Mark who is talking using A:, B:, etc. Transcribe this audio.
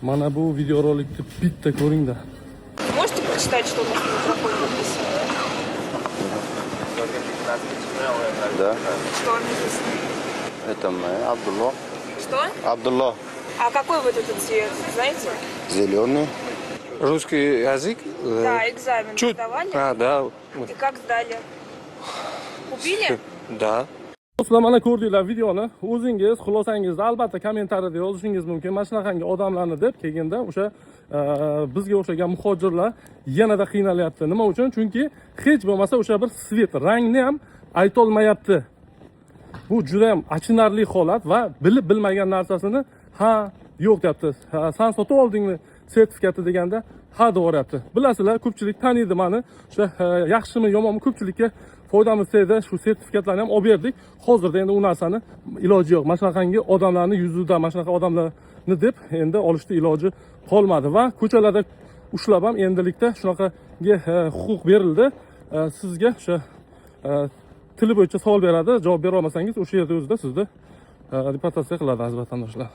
A: Mana bu videorolikni bitta ko'ringda.
B: Можете прочитать, что у нас на микрофоне написано?
C: Да.
B: Что написано?
C: Это мы, Абдулло.
B: Что?
C: Абдулло.
B: А какой вот этот цвет, знаете?
C: Зеленый.
D: Русский язык?
B: Да, экзамен
D: Чуть.
B: сдавали?
D: А, да.
B: И как сдали? Купили?
D: Да.
A: Do'stlar, mana ko'rdinglar videoni. O'zingiz xulosangizni albatta kommentariyada yozishingiz mumkin. Mana shunaqangi odamlarni deb kelganda o'sha bizga o'xshagan muhojirlar yanada qiynalyapti. Nima uchun? Chunki hech bo'lmasa o'sha bir цвет, rangni ham aytolmayapti. Bu juda ham achinarli holat va bilib bilmagan narsasini ha, yo'q deyapti. Ha, san sotib oldingmi sertifikatni deganda, ha deyoryapti. Bilasizlar, ko'pchilik taniydi mani. O'sha yaxshimi, yomonmi, ko'pchilikka foydamiz tegdi. Shu sertifikatlarni ham olib berdik. Hozirda endi u narsani iloji yo'q. Mana shunaqangi odamlarni yuzida, mana shunaqa odamlarni deb endi olishni iloji qolmadi va ko'chalarda ushlab ham endilikda shunaqaga huquq berildi. Sizga o'sha tili bo'yicha savol beradi, javob bera olmasangiz, o'sha yerda o'zida sizni deportatsiya qiladi, aziz vatandoshlar.